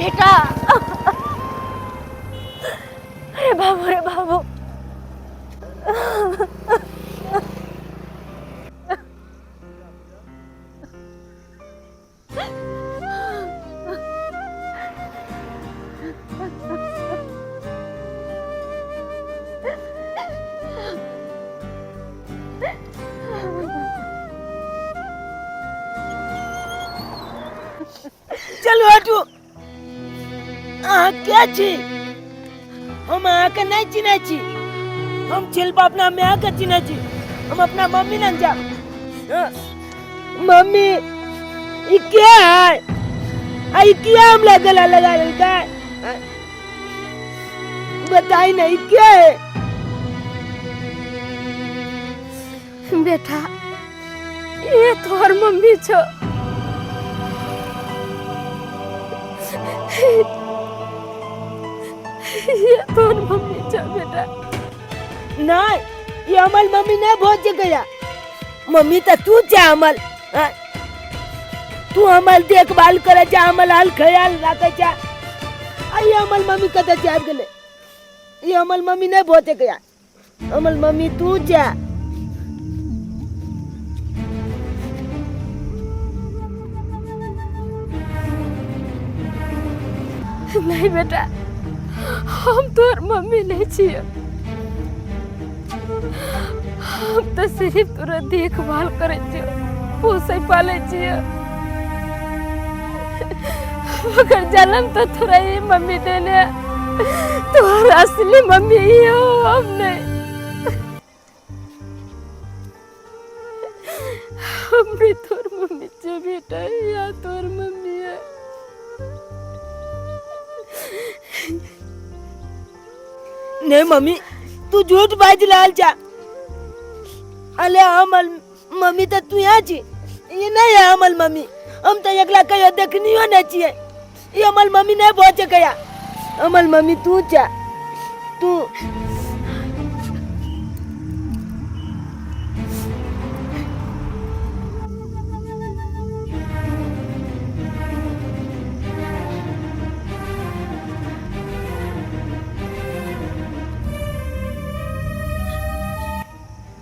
बेटा, अरे बाबू रे बाबू, चलू हटू। अहाँ के छी? हम अहाँके नहि चिन्है छी। हम छिलपा अपना माय के चिन्है छी। हम अपना मम्मी लग जाब। हाँ, मम्मी ई के है? आ ई किया हमरा गला लगा लेलकै? हाँ, बताई ना ई के है? बेटा, ये तोहर मम्मी छो। ये तोहर मम्मी छो बेटा। नहीं, ये अमल मम्मी नहीं भोज गया। मम्मी तो तू जा अमल। हाँ? तू अमल देखभाल करे जा, अमल हाल ख्याल रखे जा। आ ये अमल मम्मी कतऽ जाब गेलै? ये अमल मम्मी नहीं भोज गया। अमल मम्मी तू जा। नहीं बेटा, हम तोहर मम्मी नहीं छियै। हम तो सिर्फ तोरा देखभाल करै छियै, पोसै पालै छियै, मगर जन्म तो तोरा ही मम्मी देने, तोहर असली मम्मी ही हो, हम नहीं। हम भी तोर मम्मी छे बेटा, या तोर मम्मी है। नहीं मम्मी, तू झूठ बाज रहल छा। अले अमल मम्मी तो तू यहाँ छी, ये नहीं है अमल मम्मी। हम तो एकला कहियो देखनियो नहीं छियै। ये अमल मम्मी नहीं पहुँच गया। अमल मम्मी तू जा, तू।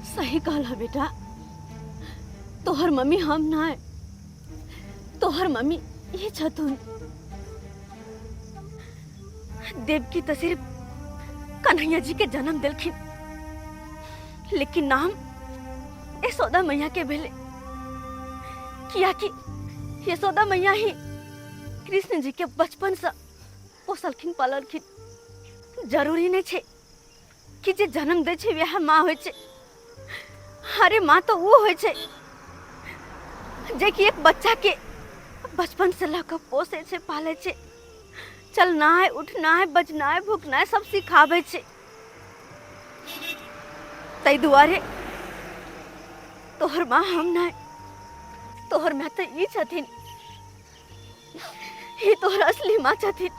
सही कहला बेटा, तोहर मम्मी हम ना है, तोहर मम्मी ये छथुन। देवकी तो सिर्फ कन्हैया जी के जन्म दिलखिन, लेकिन नाम यशोदा मैया के भेले, किया कि यशोदा मैया ही कृष्ण जी के बचपन से पोसलखिन पाललखिन। जरूरी नहीं छे कि जे जन्म दै छै वएह माँ होइ छै। अरे माँ तो वो होइ छै जे कि एक बच्चा के बचपन से लऽ कऽ पोसै छै पालै छै, चलनाइ उठनाइ बजनाइ भुकनाइ सब सिखाबै छै। ताहि दुआरे तोहर माँ हम नहि, तोहर माय तऽ ई छथिन, ई तोहर असली माँ छथिन।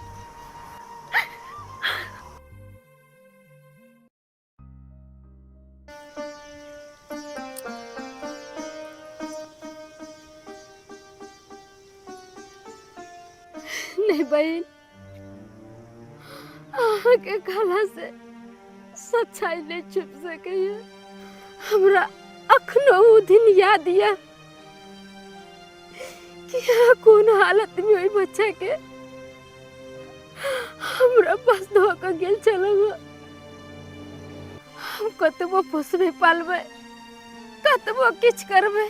नहीं बहन, अहाँके कहला से सच्चाई नहीं छुप सकैया। हमरा अखनो उ दिन याद या कि अहाँ कोन हालत में ओहि बच्चा के हमरा पास धो के गेल छलहुँ। हम कतबो पोसबै पालबै, कतबो किछु करबै,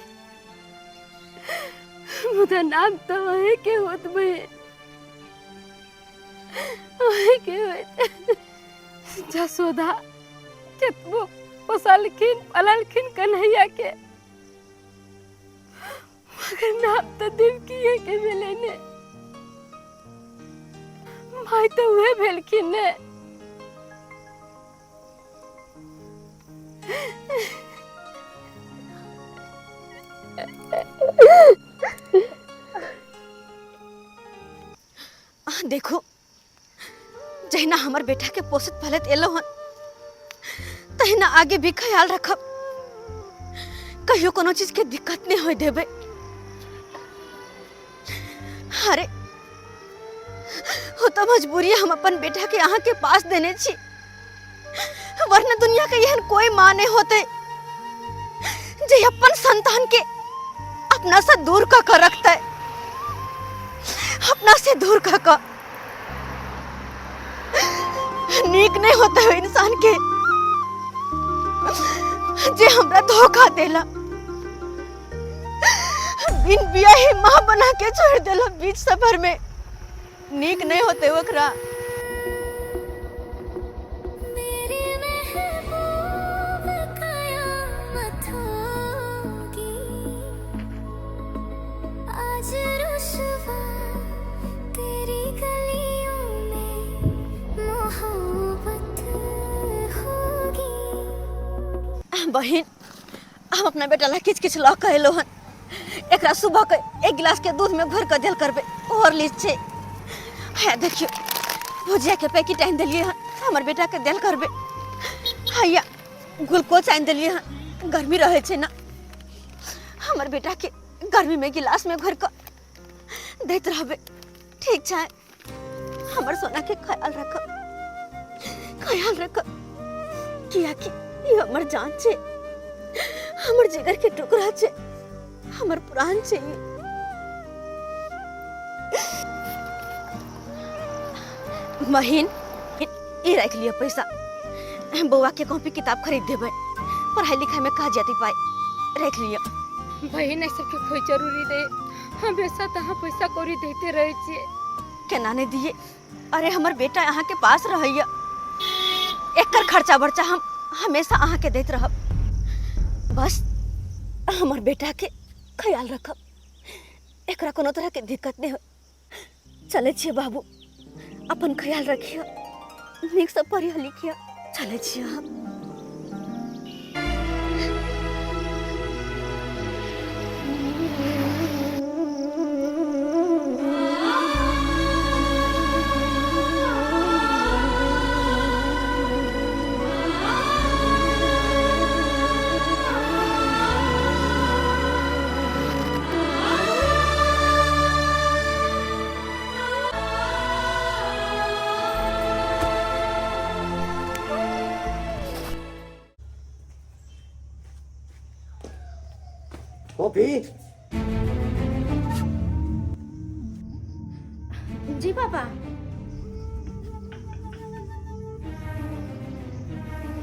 मुदा नाम तऽ अहीँके होत बहिन, अहीँके होत। जसोदा कतबो पोसलखिन पाललखिन कन्हैया के, मगर नाम तऽ देवकीए के भेलै ने, माय तऽ उहे भेलखिन ने। अहाँ देखो, जहिना हमर बेटा के पोसत पालत एलो हन तहिना आगे भी ख्याल रखब, कहियो कोनो चीज के दिक्कत नहीं होय देबै। अरे हो तो मजबूरी हम अपन बेटा के अहाँ के पास देने छी, वरना दुनिया के एहन कोई माँ नहीं होते जे अपन संतान के अपना से दूर क के रखते, अपना से दूर क के। नीक नहीं होते हो इंसान के जे हमरा धोखा देला, बिन बियाही माँ बना के छोड़ देला बीच सफर में। नीक नहीं होते ओकरा। मेरे महबूब कयामत होगी, आज रुसवा तेरी गलियों में मोहब्बत होगी। बहिन, हम अपना बेटा ला किछ किछ लऽ कऽ एलहुँ हन। एकरा सुबह के एक गिलास के दूध में घोरि कऽ देल करबै, हॉर्लिक्स छै। है देखियौ, भुजिया के पैकेट आनि देलियै हन, हमर बेटा के देल करबै। हैया ग्लूकोज आनि देलियै हन, गर्मी रहै छै ने, हमर बेटा के गर्मी में गिलास में घोरि कऽ दैत रहबै। ठीक छै, हमर सोना के ख्याल रखब, ख्याल रखब, कियाकि ई हमर जान छै, हमर जिगर के टुकड़ा छै, हमर प्राण छै ई। बहिन, ई राखि लिअ पैसा, बौआ के कॉपी किताब खरीद देबै, पढ़ाई लिखाई में काज जेतै पाइ, राखि लिअ। बहिन, एहि सबके कोई जरूरी नहीं, हमेशा तऽ अहाँ पैसा कौड़ी दैते रहै छियै। केना नहीं दिए? अरे हमर बेटा अहाँ के पास रहैया, एकर खर्चा बर्चा हम हमेशा अहाँ के दैत रहब। बस हमर बेटा के ख्याल रखब, एकरा कोनो तरह के दिक्कत नहीं हो। चले छियै बाबू, अपन ख्याल रखियो, नीक से पढ़ियो लिखियो। चले छियै हम। कॉफी। जी पापा।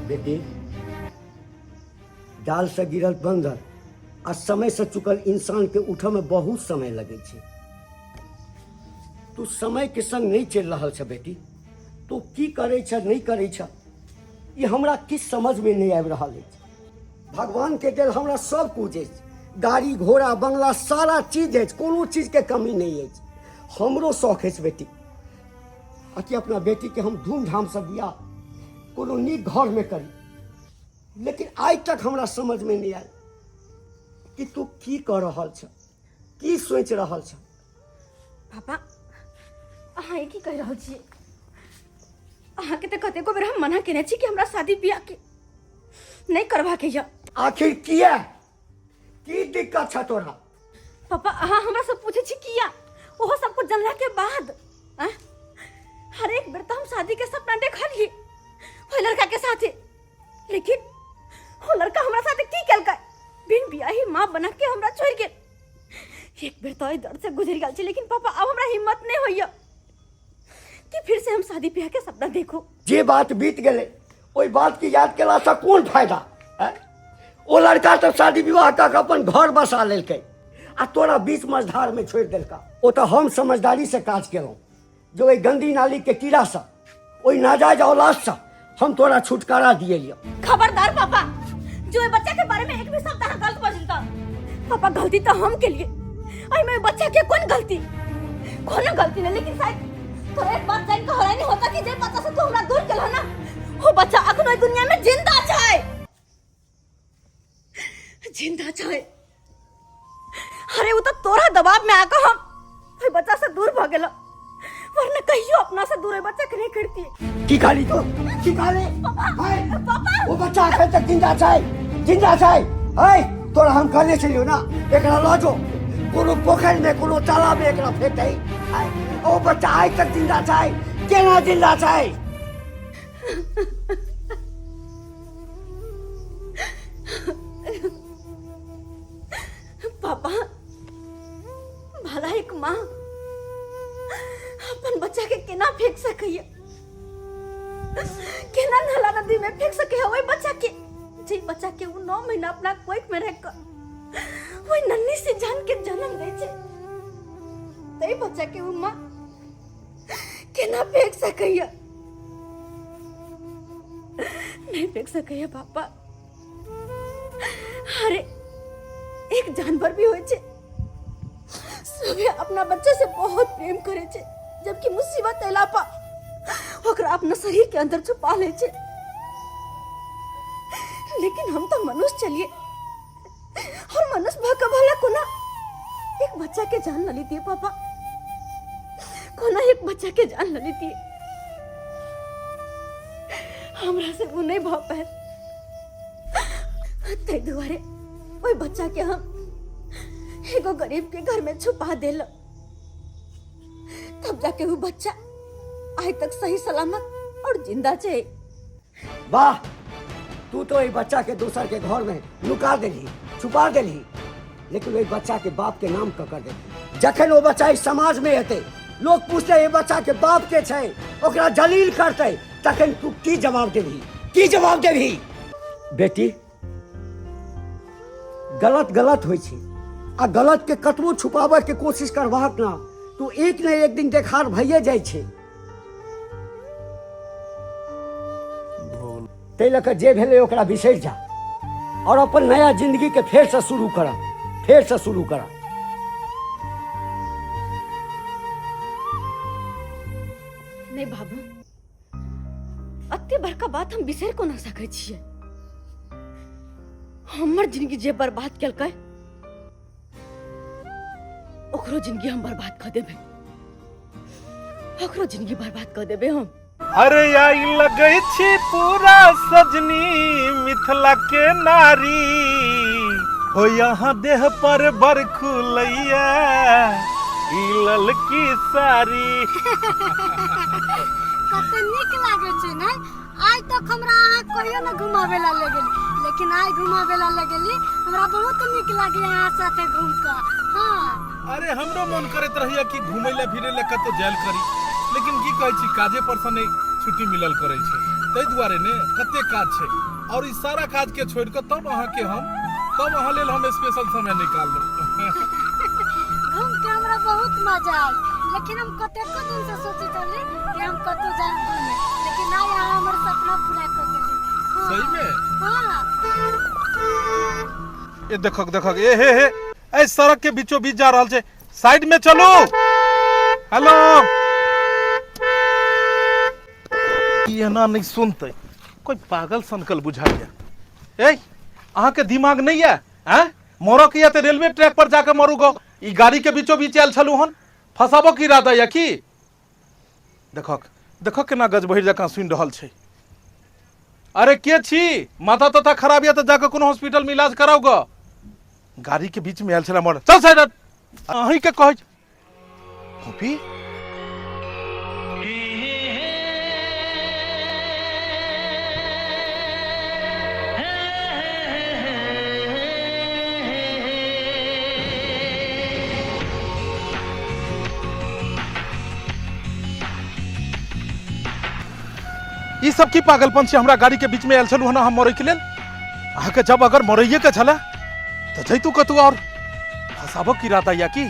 बेटी, डाल से गिरल बंदर आ समय से चुकल इंसान के उठऽ में बहुत समय लगै छै। तू समय के संग नहीं चलि रहल छ बेटी। तू की करै छ नहीं करै छ, ई हमरा किछु समझ में नहीं आबि रहल अछि। भगवान के देल हमरा सब कुछ अछि, गाड़ी घोड़ा बंगला सारा चीज अछि, कोनो चीज के कमी नहीं अछि। हमरो शौक अछि बेटी आ कि अपना बेटी के हम धूमधाम से बियाह कोनो नीक घर में करी, लेकिन आइ तक हमरा समझ में नहीं आयल कि तू की कर रहल छ, की सोचि रहल छ। पापा, अहाँ ई की कहि रहल छियै? अहाँके तऽ कतेको बेर हम मना केने छी कि हमरा शादी बियाह के नहीं करबाके यऽ। आखिर किया, की दिक्कत छ तोरा? पापा, अहाँ हमरा से पूछे छी किया, ओहो सब कुछ जानला के बाद? आँ? हर एक बेर तो हम शादी के सपना देखलिए ओहि लड़का के साथे, लेकिन वो लड़का हमरा साथे की केलकै? बिन बियाही माँ बना के हमरा छोड़ गेल। एक बेर तो एहि दर्द से गुजर गेल छी, लेकिन पापा अब हमरा हिम्मत नहीं होइया कि फिर से हम शादी ब्याह के सपना देखू। जे बात बीत गेलै ओहि बात के याद केला से कोन फायदा? आँय? ओ लड़का तऽ शादी विवाह कऽ के अपन घर बसा लेलकै आ तोरा बीच मझधार में छोड़ि देलका। ओ तऽ हम समझदारी से काज केलहुँ जे ओहि गंदी नाली के कीड़ा से, ओहि नाजायज औलाद से हम तोरा छुटकारा दिएलियौ। खबरदार पापा, जो ओहि बच्चा के बारे में एक भी शब्द अहाँ गलत बजल तऽ पापा गलती तऽ हम केलिए, एहिमे ओहि बच्चा के कोन गलती? कोनो गलती नहीं। लेकिन शायद तोरा एक बात जान के हैरानी होता कि जे बच्चा से तू हमरा दूर केलह ना, वो बच्चा अखनो एहि दुनिया में जिंदा छै, जिंदा छै। अरे वो तो तोरा दबाव में आकर हम ओहि बच्चा से दूर भ गेलो, वरना कहियो अपना से दूर ओहि बच्चा के नहीं करती। की कहली तू? की कहली? पापा, पापा, ओ बच्चा अखन तक जिंदा छै, जिंदा छै। है तोरा हम कहने छलियौ ना, एकरा लऽ जो कोनो पोखरि में कोनो तालाब में एकरा फेंक दही। ओ बच्चा आइ तक जिंदा छै। केना जिंदा छै? पापा, भला एक माँ अपन बच्चा के केना फेंक सकैया? केना नाला नदी में फेंक सके है ओहि बच्चा के, जे बच्चा के उ 9 महीना अपना कोख में रख कर ओहि नन्ही से जान के जन्म दै छै, तै बच्चा के उ माँ केना फेंक सकैया? नहीं फेंक सकैया पापा। अरे एक जानवर भी होय छै, सुबह अपना बच्चा से बहुत प्रेम करे छै, जबकि मुसीबत अयला पर ओकरा अपना शरीर के अंदर छुपा ले छै। लेकिन हम तो मनुष्य चलिए, और मनुष्य भऽ के भला कोना एक बच्चा के जान ल लेतिए पापा, कोना एक बच्चा के जान ल लेतिए? हमरा से वो नहीं भऽ पायल, ताहि दुआरे ओहि बच्चा के हम एगो गरीब के घर में छुपा देल, तब जाके वो बच्चा आइ तक सही सलामत और जिंदा छै। वाह, तू तो एहि बच्चा के दोसर के घर में नुका देलही, छुपा देलही, लेकिन ओहि बच्चा के बाप के नाम ककर देलही? जखन ओ बच्चा इस समाज में एतै, लोग पूछते एहि बच्चा के बाप के छै, ओकरा जलील करतै, तखन तू की जवाब देबही? की जवाब देबही? बेटी, गलत गलत होइ छै, आ गलत के कतबो छुपाबऽ के कोशिश करबाक ना, तो एक ने एक दिन देखार भइए जाइ छै। ताहि लऽ कऽ जे भेलै ओकरा बिसरि जा और अपन नया जिंदगी के फेरसँ शुरू कर, फेरसँ शुरू कर। नहीं बाबू, अते बड़का बात हम बिसरि कोना सकै छियै? हमर जिंदगी जे बर्बाद केलकै, ओकरो जिंदगी हम बर्बाद कऽ देबै, ओकरो जिंदगी बर्बाद कऽ देबै हम। अरे आई लगै छी पूरा सजनी मिथिला के नारी, हो यहाँ देह पर बरखुलैया ई ललकी साड़ी। कते नीक लागै छै ने? आइ तक हमरा अहाँ कहियो न घुमावे ला ले गेली, लेकिन आइ घुमावे ला ले गेली, हमरा बहुत नीक लागे अहाँ साथे घूम कऽ। हाँ। अरे हमरो मन करैत रहैया कि घुमै ला फिरै ला कतौ जायल करी, लेकिन की कहै छी, काजे पर से नहि छुट्टी मिलल करै छै, ताहि दुआरे ने कते काज छै, और ई सारा काज के छोड़ि कऽ तब अहाँ के हम तब अहाँ लेल हम स्पेशल समय निकाललहुँ। घूम के हमरा बहुत मजा आयल, लेकिन हम कतेको दिन से सोचैत रहली कि हम कतौ जायब घूमे, लेकिन आइ अहाँ हमर सपना पूरा कर देली। हाँ। सही में? हाँ। ए देखक देखक, ए हे हे, ए सड़क के बीचों बीच जा रहल छै, साइड में चलू। हेलो, ई एना नहीं सुनते, कोई पागल सनकल बुझाइया। ए अहाँ के दिमाग नहीं है? हैं मरऽ के या तऽ रेलवे ट्रैक पर जाके मरू गो, ई गाड़ी के बीचों बीच आयल छलू हन, फसाबो की इरादा या की? देखक देखक केना गजबहिर जकाँ सुनि रहल छै। अरे के छी? माथा तथा खराब या तऽ जाके कोनो हॉस्पिटल में इलाज कराउ ग। गाड़ी के बीच में आयल छला मर, चल साइड हट। अहीं के कहै छी। गोपी ई सब की पागलपन छै? हमरा गाड़ी के बीच में आयल छलू हन हम मरै के लेल। अहाँके जब अगर मरैये के छलै तऽ जैतू कतौ और, फसाबक इरादा या की?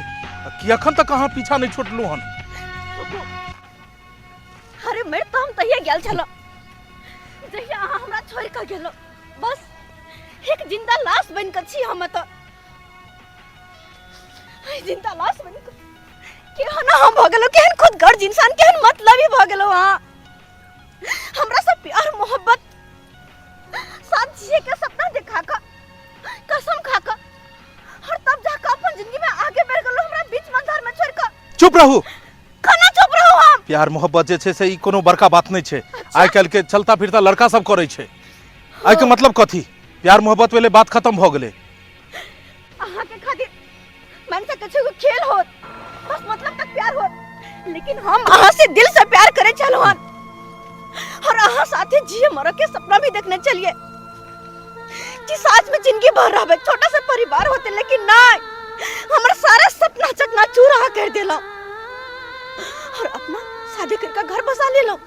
कि अखन तक अहाँ पीछा नहीं छोड़लू हन? अरे मर तो हम तहिया गेल छलो जहिया अहाँ हमरा छोड़ के गेलो, बस एक जिंदा लाश बन के छी हम तो, जिंदा लाश बन के केहन अहाँ भऽ गेलो, केहन खुद गर्ज इंसान, केहन मतलबी भऽ गेलो अहाँ। हमरा सब प्यार मोहब्बत साथ जिए के सपना देखा के, कसम खा के, और तब जाके अपन जिंदगी में आगे बढ़ गेलो, हमरा बीच मझधार में छोड़ के। चुप रहू। केना चुप रहू हम? प्यार मोहब्बत जे छै से ई कोनो बड़का बात नहीं छै। आइ काल्हि के चलता फिरता लड़का सब करै छै। आइ के मतलब कथी? प्यार मोहब्बत भेलै, बात खत्म भऽ गेलै। अहाँ के खातिर मन से कछु खेल होत, बस मतलब तक प्यार होत, लेकिन हम अहाँ से दिल से प्यार करे छलहुँ हन और अहाँ साथे जिए मरे के सपना भी देखने चलिए कि साथ में जिंदगी भर रहबे, छोटा सा परिवार होते, लेकिन नहीं, हमर सारा सपना चकनाचूर अहाँ कर देलहुँ और अपना शादी करके घर बसा लेलहुँ।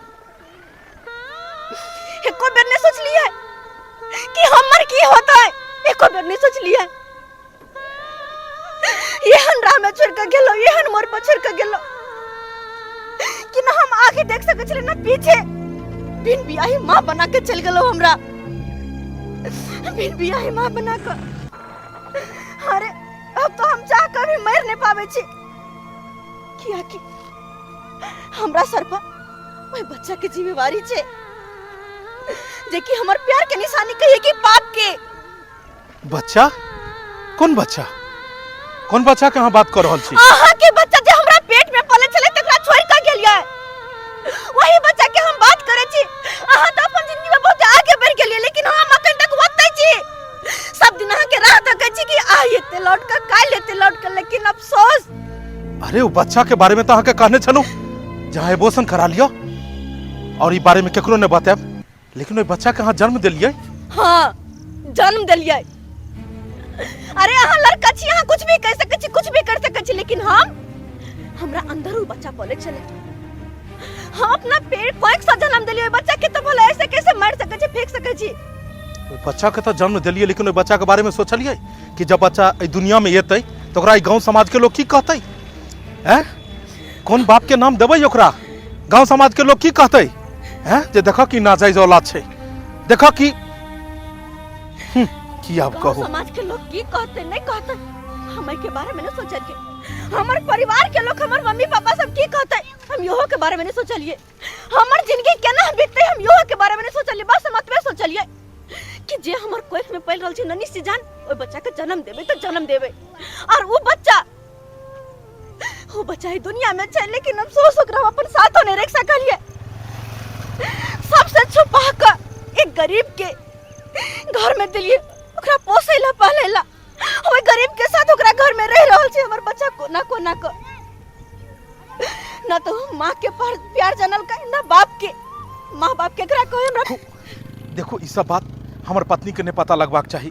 एको बेर नहीं सोचलिए कि हमर की होता है, एको बेर नहीं सोचलिए। एहन राह में छोड़ के गेलो, एहन मोड़ पर छोड़ के गेलो कि ना हम आगे देख सके छलिए ना पीछे। बिन बियाही माँ बना के चल गेलो हमरा, बिन बियाही माँ बना के। अरे अब तो हम चाह के भी मर नहीं पावे छी, कियाकि हमरा सर पर ओहि बच्चा के जिम्मेवारी छे जे कि हमर प्यार के निशानी कहिए कि पाप के। बच्चा? कोन बच्चा? कोन बच्चा के अहाँ बात कर रहल छी? अहाँ के बच्चा जे हमरा पेट में पले छले तकरा छोड़ के गेलिए, वही बच्चा के हम बात करे छी। अहाँ तो अपन जिंदगी में बहुत आगे बढ़ गेलिए, लेकिन हम अखन तक ओतै छी। सब दिन अहाँ के राह तकै छी कि आइ एते लौट के, काल्हि एते लौट के, लेकिन अफसोस। अरे वो बच्चा के बारे में तो अहाँ के कहने छलहुँ जहाँ एबोशन करा लियो और ई बारे में केकरो नहीं बतायब, लेकिन ओहि बच्चा के अहाँ जन्म देलिए। हाँ जन्म देलिए। अरे अहाँ लड़का छी, अहाँ कुछ भी कह सकै छी, कुछ भी कर सकै छी, लेकिन हम हमरा अंदर उ बच्चा पले छले। हम अपना पेट कोख से जन्म देलिए ओहि बच्चा के, तो भला ऐसे कैसे मार सकै छी, फेंक सकै छी? ओहि बच्चा के तो जन्म देलिए, लेकिन ओहि बच्चा के बारे में सोचलिए कि जब बच्चा एहि दुनिया में एतै तो ओकरा गांव समाज के लोग की कहतै? हैं, कोन बाप के नाम देबै ओकरा? गांव समाज के लोग की कहतै? हैं, जे देखऽ कि नाजायज औलाद छै, देखऽ कि की आब कहू। समाज के लोग की कहते नहीं कहते हम के बारे में नहीं सोचलिए। हमर परिवार के लोग, हमर मम्मी पापा सब की कहते हम इहो के बारे में नहीं सोचलिए। हमर जिंदगी केना बीतते हम इहो के बारे में नहीं सोचलिए। बस हम एतबे सोचलिए कि जे हमर कोख में पल रहल छै ननी सी जान, ओहि बच्चा के जन्म देबै तो जन्म देबै। और वो बच्चा, वो बच्चा ही दुनिया में छै, लेकिन अफसोस ओकरा हम अपन साथो नहीं रख सकलिए। सबसे छुपा के एक गरीब के घर में दिलिए, ओकरा पोसै ला पालै ला। ओहि गरीब के साथ ओकरा घर में रह रहल छै हमर बच्चा कोना कोना के। ना तो माँ के प्यार जानल का ना बाप के, माँ बाप के एकरा कहे हमरा। देखो ई सब बात हमर पत्नी के नहीं पता लगबाक चाही।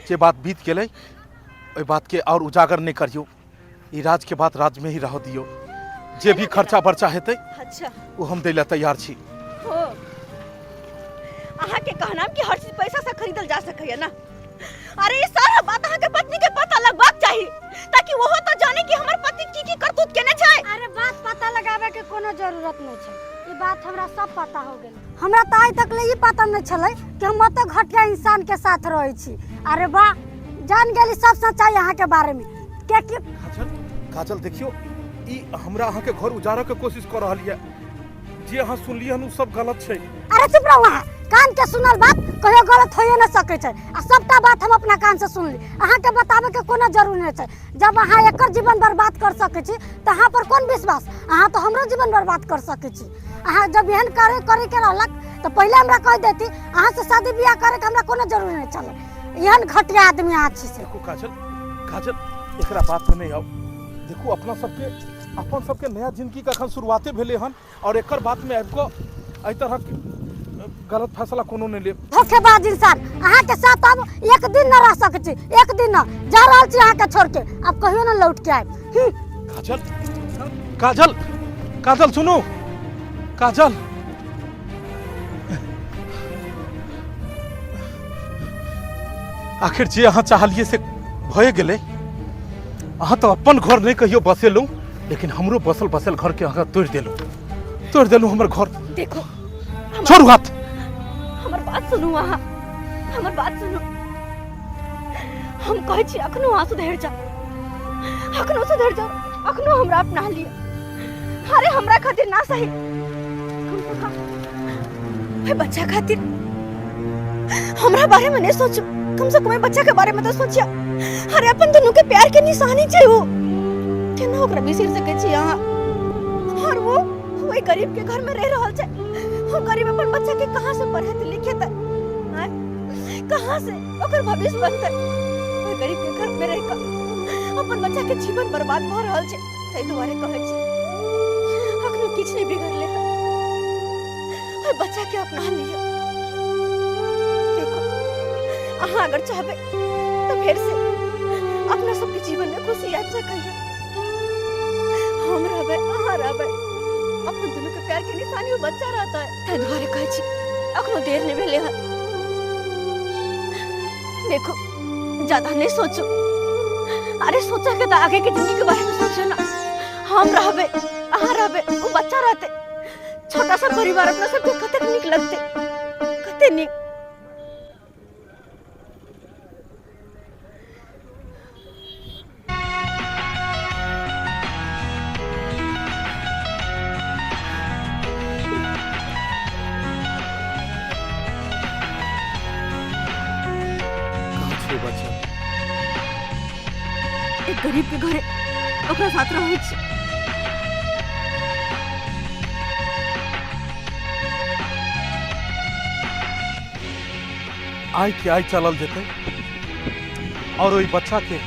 जे बात बीत गेलै ओहि बात के और उजागर नहीं करियो। ई राज के बात राज में ही रह दियो। जे भी खर्चा बर्चा हेतै अच्छा वो हम दै ला तैयार छी। हो अहाँ के कहना कि हर चीज पैसा से खरीदल जा सकैया ना? अरे ई सारा बात अहाँ के पत्नी के पता लगबाक चाही ताकि ओहो तो जाने कि हमर पति की की करतूत केने छै। अरे बात पता लगावे के कोनो जरूरत नहीं छै, ई बात हमरा सब पता हो गेल। हमरा तो आइ तक ले ई पता नहीं छलै कि हम ओते घटिया इंसान के साथ रहै छी। अरे वाह, जान गेली सब सच्चाई अहाँ के बारे में। के की काजल, काजल देखियो ई हमरा अहाँ के घर उजाड़ऽ के कोशिश कर रहल ये। जे अहाँ सुनलियै हन उ सब गलत छै। अरे चुप रहू अहाँ, कान के सुनल बात कहियो गलत होइए न सकै छै। आ सबटा बात हम अपना कान से सुनली, अहाँ के बताबे के कोनो जरूरी नहीं छै। जब अहाँ एकर जीवन बर्बाद कर सकै छी तऽ अहाँ पर कोन विश्वास? अहाँ तो हमरो जीवन बर्बाद कर सकै छी। अहाँ जब एहन करे करे के रहलक तऽ पहिले हमरा कह देती, अहाँ से शादी बियाह करे के हमरा कोनो जरूरी नहीं छलै। एहन घटिया आदमी अहाँ छी से। देखो काजल, काजल एकरा बात में नहीं आओ। देखो अपना सबके, अपन सबके नया जिंदगी के अखन शुरुआते भेलै हन और एकर बात में आबि कऽ एहि तरहक गलत फैसला कोनो नहीं लेब। धोखेबाज इंसान, अहाँ के साथ अब एक दिन न रह सकै छी, एक दिन न जा रहल छी अहाँ के छोड़ के, अब कहियो न लौट के आयब। काजल, काजल, काजल सुनू, काजल। आखिर जे अहाँ चाहलिए से भए गेलै। अहाँ तो अपन घर नहीं कहियो बसेलहुँ, लेकिन हमरो बसल बसल घर के अहाँ तोड़ देलहुँ, तोड़ देलहुँ हमर घर। देखो छोड़ू हाथ। हमर बात सुनू अहाँ, हमर बात सुनू। हम कहै छी अखनो अहाँ सुधरि जाउ, अखनो सुधरि जाउ, अखनो हमरा अपना लिअ। अरे हमरा खातिर ना सही, कम से कम ओहि बच्चा खातिर हमरा बारे में नहीं सोचू, कम से कम ओहि बच्चा के बारे में तो सोचिया। अरे अपन दोनों के प्यार के निशानी छै वो, केना ओकरा बिसरि सकै छी अहाँ? और वो ओहि गरीब के घर में रह रहल छै, वो गरीब अपन बच्चा के कहाँ से पढ़ेतै लिखेतै, आँय? कहाँ से ओकर भविष्य बनतै? ओहि गरीब के घर में रह कऽ अपन बच्चा के जीवन बर्बाद भऽ रहल छै। ताहि दुआरे कहै छी किछु नहि बिगड़ले हन। ओहि बच्चा के अपना लिअ। देखो, अहाँ अगर चाहबै तऽ फेर से अपना सबके जीवन में खुशी आबि सकैया। हम रहबै, अहाँ रहबै, अपन दुनू के प्यार के निशानी ओ बच्चा रहता है। ताहि दुआरे कहै छी, अखनो देर नहि भेलै हन। देखो, ज्यादा नहीं सोचो। अरे सोचा के तो आगे के जिंदगी के बारे में सोचो ना। हम रहबे, अहाँ रहबे, वो बच्चा रहते, छोटा सा परिवार अपना सबके कतेक नीक लगते, कते नीक। कहाँ छै बच्चा? एक गरीब के घरे ओकरा साथ रहै छी। आइ के आइ चलल जेतै और ओहि बच्चा के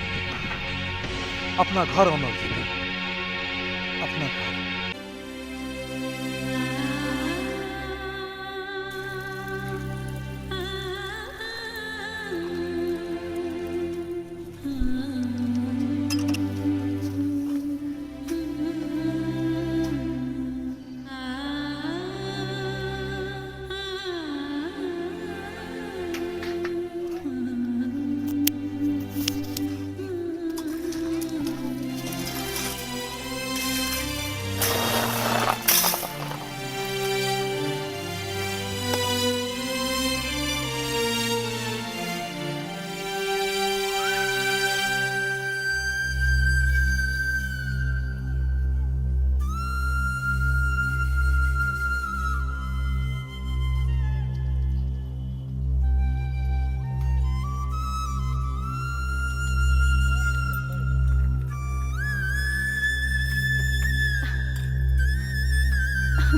अपना घर आनल जेतै, अपना घर।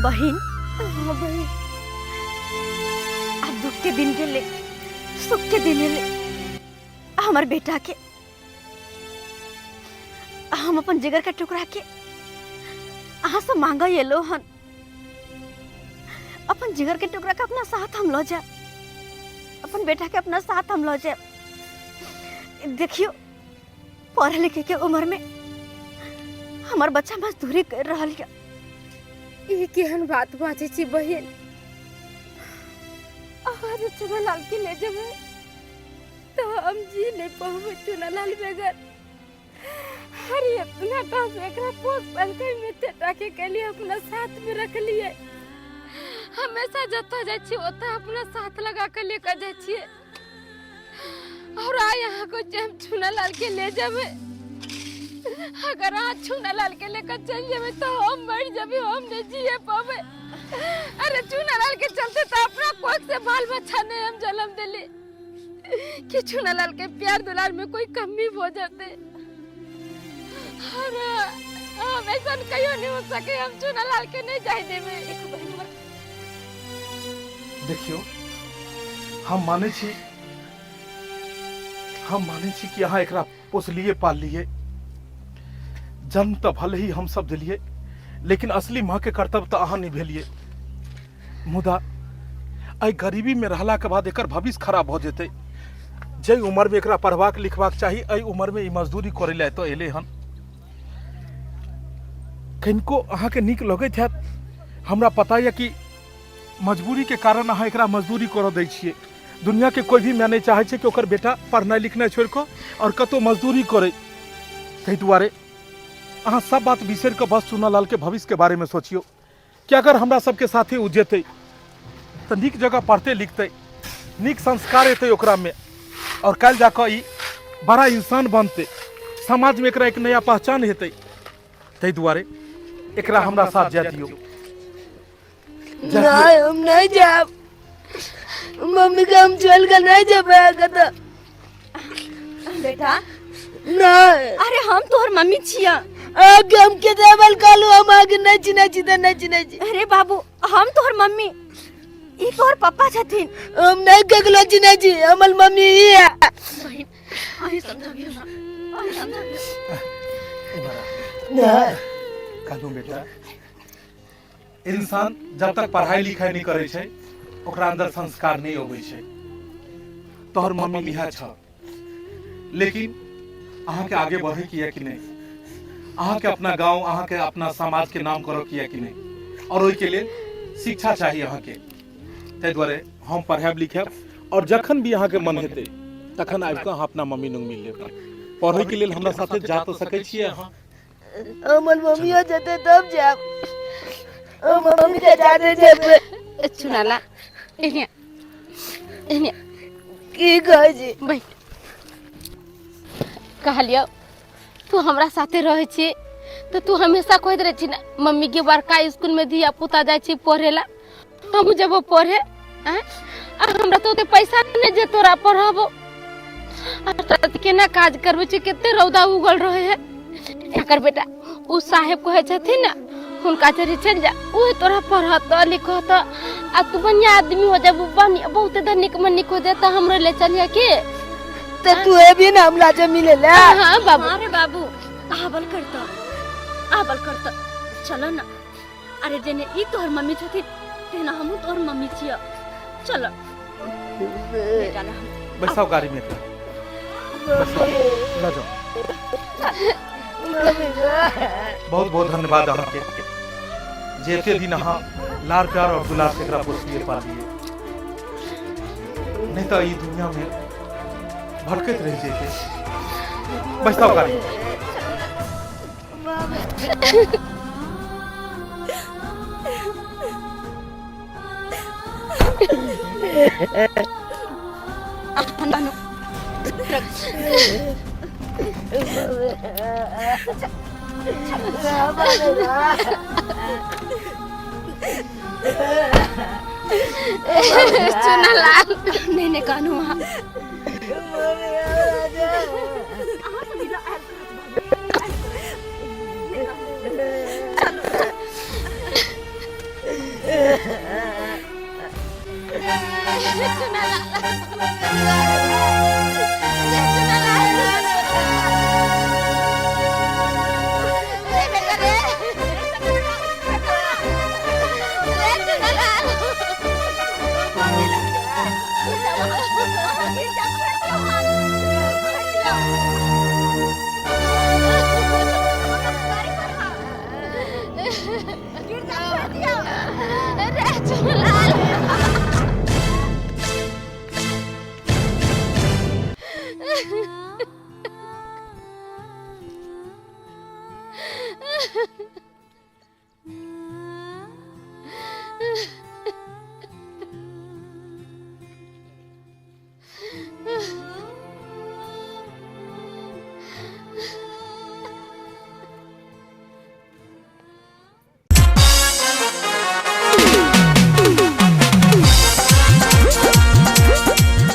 बहिन, हाँ बहिन, अब दुख के दिन गेले, सुख के दिन एले। हमर बेटा के हम अपन जिगर के टुकड़ा के अहाँ से मांगा एलो हन। अपन जिगर के टुकड़ा के अपना साथ हम लऽ जायब, अपन बेटा के अपना साथ हम लऽ जायब। देखियो, पढ़े लिखे के उम्र में हमर बच्चा मजदूरी कर रहल यऽ। ई केहन बात बाजै छी बहिन? अहाँ जे चुनालाल के ले जेबै तऽ हम जी नहि पबै चुनालाल बगैर। अरे इतना टा से एकरा पोस पालि के एते टा के केलिए, अपना साथ में रखलिए। हमेशा जतऽ जाइ छी ओतऽ अपना साथ लगा के लेके जाइ छियै। और आइ अहाँ को जे हम चुनालाल के ले जेबै, अगर अहाँ चुनालाल के लेकर चलि जेबै तऽ हम मरि जेबै, हम नहि जिए पबै। अरे चुनालाल के चलते तऽ अपना कोख से बाल बच्चा नहीं हम जन्म दिली कि चुनालाल के प्यार दुलार में कोई कमी हो जाते। अरे हम ऐसा कहियो नहीं हो सके, हम चुनालाल के नहीं जाए देबै। देखियो, हम मानै छी, हम मानै छी कि अहाँ एकरा पोसलिए पाललिए, जन्म तऽ भले ही हम सब दिलिए, लेकिन असली माँ के कर्तव्य तऽ अहाँ निभेलिए। मुदा एहि गरीबी में रहला के बाद एकर भविष्य खराब भऽ जेतै। जाहि उम्र में एकरा पढ़बाक लिखबाक चाही, एहि उम्र में ई मजदूरी करै लए एतऽ एलै हन। कनिको अहाँके नीक लगैत हैत, हमरा पता यऽ कि मजबूरी के कारण अहाँ एकरा मजदूरी करऽ दै छियै। दुनिया के कोई भी माय नहीं चाहे छै कि ओकर बेटा पढ़नाइ लिखनाइ छोड़ि कऽ और कतौ मजदूरी करे। ताहि दुआरे अहाँ सब बात बिसरि कऽ बस चुनालाल के भविष्य के बारे में सोचियौ कि अगर हमरा सबके साथे ओ जेतै तऽ नीक जगह पढ़तै लिखतै, नीक संस्कार एतै ओकरा में और काल्हि जाकऽ ई बड़ा इंसान बनतै, समाज में एकरा एक नया पहचान हेतै। ताहि दुआरे एकरा हमरा साथ जाय दियौ। नहीं, हम नहीं जाब। मम्मी के हम छोड़ के नहीं जेबै कतऽ। बेटा नहीं। अरे हम तोहर मम्मी छिया। आगे हम के देवल कालू, हम आगे नहीं चिन्है छी तऽ नहीं चिन्है छी। अरे बाबू, हम तोहर मम्मी, ई तोहर पप्पा छथिन। हम नहीं केकरो चिन्है छी, हमर मम्मी ई है। बहिन, अहीं समझाबियौ ना, अहीं समझाबियौ। नहीं। कालू बेटा, इंसान जब तक पढ़ाई लिखाई नहीं करै छै ओकरा अंदर संस्कार नहीं अबै छै। तोहर मम्मी इएह छ, लेकिन अहाँके आगे बढ़े के यऽ कि नहीं, अहाँके अपना गांव अहाँके अपना समाज के नाम करऽ के यऽ कि नहीं, और ओहिके लेल शिक्षा चाही अहाँके। ताहि दुआरे हम पढ़ायब लिखायब, और जखन भी अहाँके मन हेतै तखन आबि कऽ अहाँ अपना मम्मी लग मिल लेब। पढ़ैके लेल हमरा साथे जा तऽ सकै छियै अहाँ। हमर मम्मियो जेतै तब जायब, हम मम्मी के जाने जेबै। चुनाला एने एने। की कहै छी? बैठ। कहलियौ तू हमरा साथे रहै छी तऽ तू हमेशा कहैत रहै छी ने मम्मी के बड़का स्कूल में धिया पुता जाइ छी पढ़े ला, हम जेबो पढ़े। आँय? आ हमरा तऽ ओते पैसा नहि जे तोरा पढ़ाबो। आ तोरा तऽ केना काज करबै छी, कते रौदा उगल रहे है। एकर बेटा ओ साहेब कहै छथिन ने हुनका जरी चलि जा, उहे तोरा पढ़त लिखत आ तू बढ़िया आदमी हो जाबू, बढ़िया बहुते धनिक मनिक हो जाता, हमरो ले चलिया के। ते तू एबी ना हमरा जे मिले ला? हाँ बाबू। अरे बाबू आबल करता, आबल करता, चलो ना। अरे जेने ई तोहर मम्मी छथिन तेना हमहूँ तोहर मम्मी छियै, चलो बेटा ना। बैसाओ गाड़ी में एकरा, बैसाओ, लऽ जाओ। बहुत बहुत धन्यवाद अहाँके जे एते दिन अहाँ लाड़ प्यार और दुलार से एकरा पोसलिए पालिए, नहीं तो ई दुनिया में भटकैत रह जैते। बैसाओ गाड़ी। चुनालाल नहीं नहीं कानू वहाँ।